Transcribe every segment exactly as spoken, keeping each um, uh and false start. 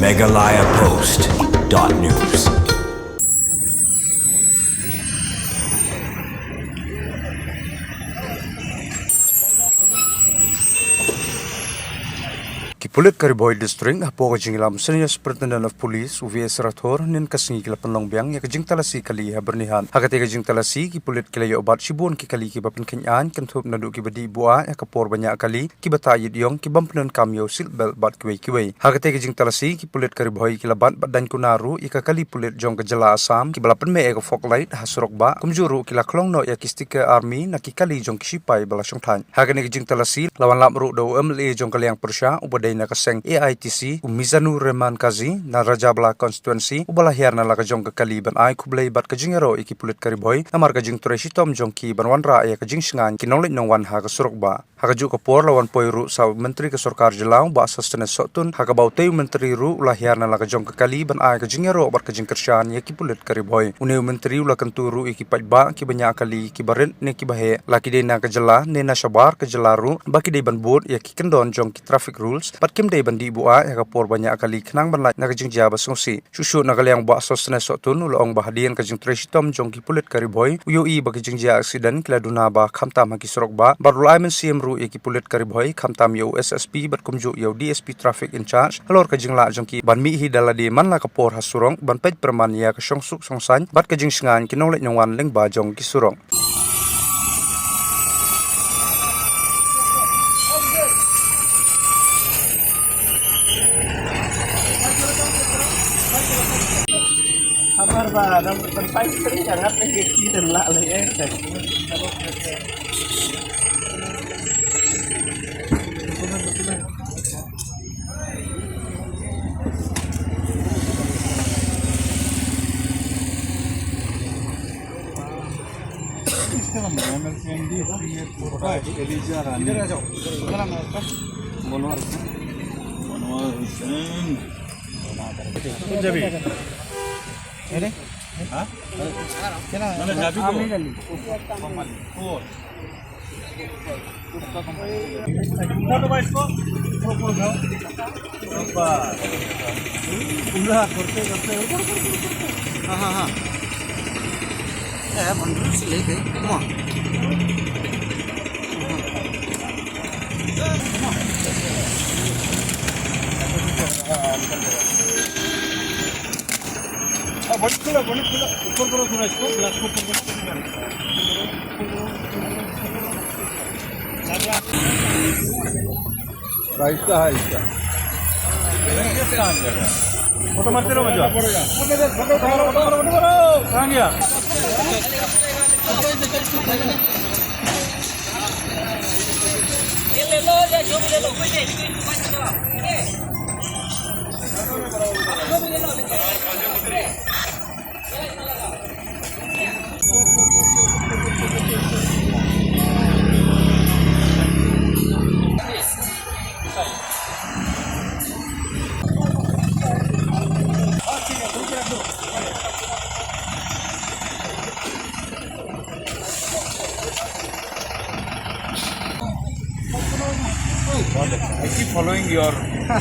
Meghalaya Post dot news. Ki pulit ka Ri Bhoi District, hapoh ka jingïalam Senior Superintendent of Police, U V S Rathore, hynnin ka sngi ki la pynlong biang ïa ka jingtalasi kali ha Byrnihat. Ha katei ka jingtalasi, ki pulit ki la ïoh bat shibun ki kali kiba pynkheiñ aiñ, kynthup naduh kiba dih buaid ha ka por ba ñiah kali, kiba tah ïit ïong, ki bym pyndonkam ïa u seat belt bad kiwei kiwei. Ha katei ka jingtalasi, ki pulit ka Ri Bhoi ki la bat bad daiñ kuna ruh ïa ka kali pulit jong ka jylla Assam, kiba la pynmih ïa ka fog light ha surok bah, kumjuh ruh ki la khlong noh ïa ki sticker army na ki kali jong ki shipai ba la shongthait. Ha kane ka jingtalasi, la wan lap ruh da u M L A jong ka liang pyrshah, uba dei na ka seng A I T C, u Mizanur Rahman Kazi, na Rajabala constituency, uba la hiar na la ka jong ka kali ban ai khublei bad ka jingïaroh ïa ki pulit ka Ri Bhoi, namar ka jingtrei shitom jong ki ban wanrah ïa ka jingshngaiñ ki nongleit nongwan ha ka surok bah. Ha kajuh ka por la wan poi ruh sa u Myntri ka Sorkar Jylla, u Bah Sosthenes Sohtun, ha kaba utei u Myntri ruh u la hiar na la ka jong ka kali ban ai ka jingïaroh bad ka jingkyrshan ïa ki pulit ka Ri Bhoi. Une u Myntri u la kyntu ruh ïa ki paidbah kiba ñiah kali, kiba rit ne kiba heh, la ki dei na ka jylla ne na shabar ka jylla ruh, ba ki dei ban bud ïa ki kyndon jong ki traffic rules, bad kim dei ban dih buaid ha ka por ba ñiah kali khnang ban lait na ka jingjia ba sngewsih. Shuh shuh na ka liang u Bah Sosthenes Sohtun u la ong ba hadien ka jingtrei shitom jong ki pulit ka Ri Bhoi, u ïohi ba ki jingjia accident ki la duna bha khamtam ha ki surok bah, bad u la ai mynsiem ruh ïa ki pulit ka Ri Bhoi, khamtam ïa u S S P bad kumjuh ïa u D S P traffic in charge, halor ka jinglah jong ki ban mih hi da lade man la ka por ha surok, ban peit pyrman ïa ka shongsuk shongsaiñ bad ka jingshngaiñ ki nongleit nongwan lyngba jong ki surok. Sabar ba, dah berpai sering jangan lagi kita lah lagi eh. কোন যাবি? হ্যাঁ? মানে যাবি তো? কোন? উঠা তো ভাই, इसको। ऊपर, ऊपर उठाओ। ऊपर। पूरा करते, करते, ऊपर, ऊपर, ऊपर, ऊपर। हाँ, हाँ, हाँ। ए, बंदूक से लेके, come on। हाँ, बंद करो, बंद करो। ऊपर करो थोड़ा इसको, ग्लास को ऊपर करो। राइट का है इसका। फोटो मारते रहो, मजा। कहाँ गया? I keep following your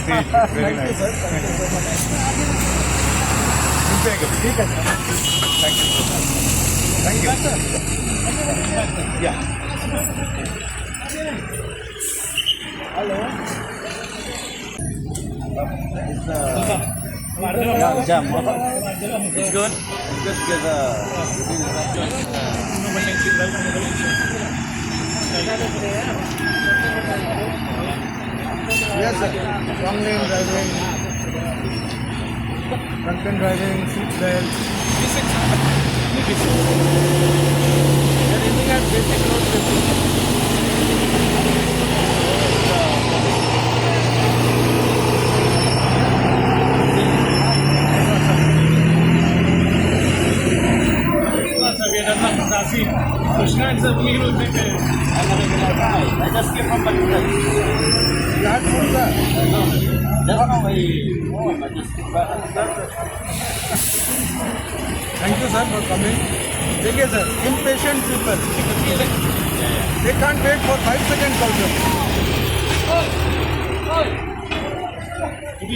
page. Very nice. ठीक है, ठीक है। Thank you so much. Thank you. Yeah. Hello. Yeah, jam. It's good. Just get a. Yes, sir. Wrong lane driving. Drunken driving, seat belt. Everything at basic road safety. Thank you, sir, for coming. देखिए sir, impatient people, they can't wait for five seconds also. The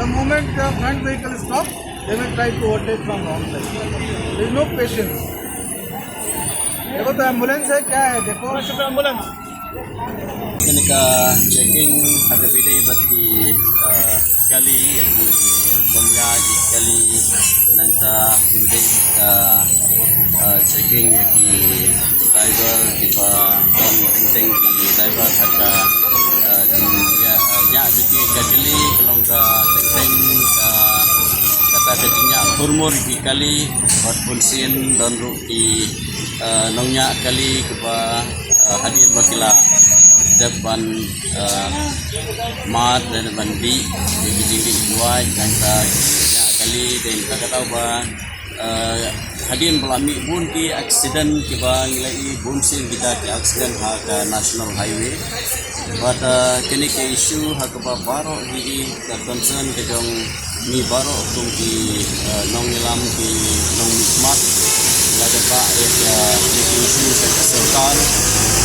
moment the front vehicle stops, they will try to overtake from wrong side. There is no patience. देखो तो एम्बुलेंस है, क्या है, देखो। एम्बुलेंस। Kane ka checking ha kaba ïadei bad ki, uh, kali, ïa ki bym ïaid ki kali, nangta kaba ïadei bad ka, uh, checking ïa ki driver kiba don teng teng ki driver ha ka, uh, jingïa, uh, ñiah jong ki ka kali, ka long ka teng teng ka, kata ka jingñiah khurmur ki kali, bad bunsien don ruh ki, uh, nongñiah kali kiba, uh, hadien ba ki la dep ban, uh, mad lane ban dih, dih ki jingdih buaid, nangta ki jingñiah kali, dei na kata ba, uh, hadien ba la mih bun ki accident kiba ngi la ïohi, bunsien kita ki accident ha ka National Highway. Bad, uh, kane ka issue ha kaba baroh hi ka concern ka jong ngi baroh kum ki, uh, nongïalam, ki nongmihkhmat, la dep ba ïa ka, ïa ka issue ka, ka sorkar.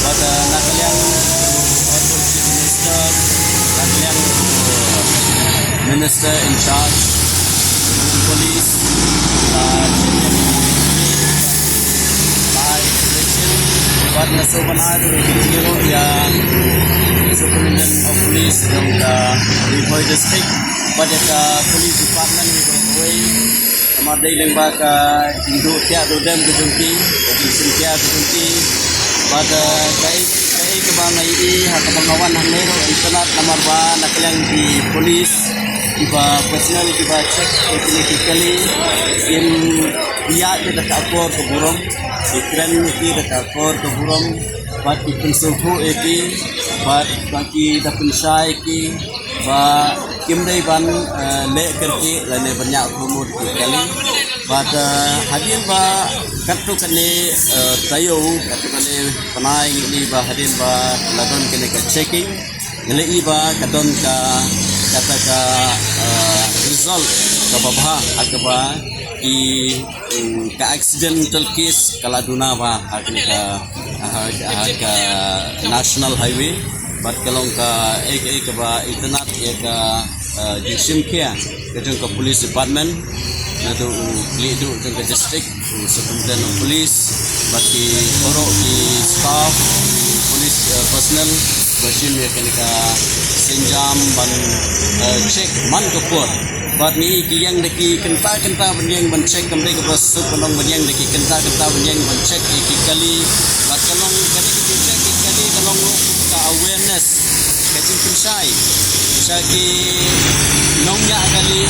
Bad, uh, na ka liang Honorable Chief Minister, na ka liang, uh, Minister in charge Police, uh, Lai Station, bad nga sngewbha ban ai ruh ïa ka jingïaroh ïa Superintendent of Police jong ka Ri Bhoi District, bad ïa ka Police Department hi baroh kawei. Namar dei lyngba ka jingduh thiah duh dem ka jong ki, ka jingsim thiah ka jong ki. Bad, uh, kaei kaei kaba nga ïohi ha kaba nga wan hangne ruh itynnad namar ba na ka liang ki police, kiba personnel kiba check ïa kine ki kali, kim ïaid da ka akor ka burom, ki kren ïa ki da ka akor ka burom, bad ki pynsngewthuh ïa ki, bad ba ki da pynshai ïa ki ba kim dei ban, eh, leh kyrkieh lane ban ñiah khurmur ki kali. Bad, eh, hadien ba katto katne, eh, taïew, katto katne bnai ngi ïohi ba hadien ba la don kane ka checking, ngi la ïohi ba ka don ka, kata ka, eh, result kaba bha ha kaba ki, mm, ka accidental case ka la duna bha ha kane ka, ha, ha ka National Highway. Bad ka long kaei kaei kaba itynnad ïa ka, eh, jingshim khia ka jong ka Police Department, naduh u khlieh duh jong ka district, u Superintendent of Police, bad ki baroh ki staff, police, eh, personnel ba shim ïa kane ka sienjam ban, eh, check man ka por. Bad ngi ïohi ki ïeng da ki kynta kynta ban ïeng ban check, kam dei kaba suk ban long, ban ïeng da ki kynta kynta ban ïeng ban check ïa ki kali. Bad ka long, ka dei ka jingcheck ïa ki kali ka long ruh ka awareness, ka jingpynshai sha ki nongñiah kali,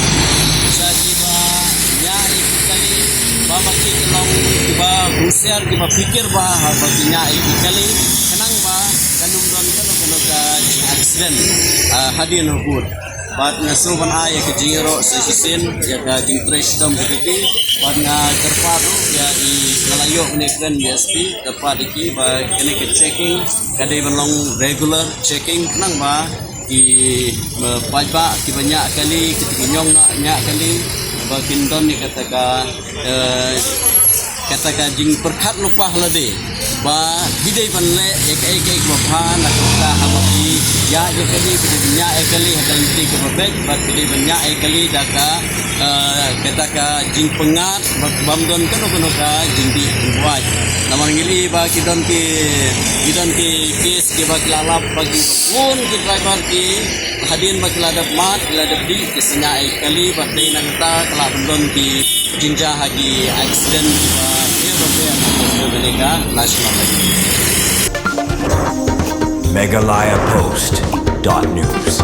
sha kiba ñiah ïa ki kali, ba ma ki ka long kiba husiar, kiba phikir bha haba ki ñiah ïa ki kali, khnang ba kan ym don kano kano ka jing accident, ah, hadien habud. Bad nga sngewbha ban ai ïa ka jingïaroh sa shisien ïa ka jingtrei shitom ka jong ki. Bad nga kyrpad ruh ïa i, nga la ïoh kane ka kren D S P, kyrpad ïa ki ba kane ka checking ka dei ban long regular checking, khnang ba ki, eh, paidbah kiba ñiah kali, kita ki nongñiah kali, ba kin don ïa kata ka, eh, kata ka jingpyrkhat lypa ha lade ba ki dei ban leh ïa kaei kaei kaba bha, na kata haba ki ïaid ïa kali, ki dei ban ñiah ïa kali ha ka lynti kaba beit, bad ki dei ban ñiah ïa kali da ka, eh, kata ka jingpyngngad, bad bym don kano kano ka jingdih jingbuaid. Namar ngi ïohi ba ki don ki, ki don ki case kiba ki la lap ba ki bun ki driver ki, hadien ba ki la dep mad, ki la dep dih, ki sa ñiah ïa kali, bad dei na kata ka lah ban don ki jingjia ha ki accident kiba pher ba pher ha kane ka National Highway. Meghalaya Post dot news.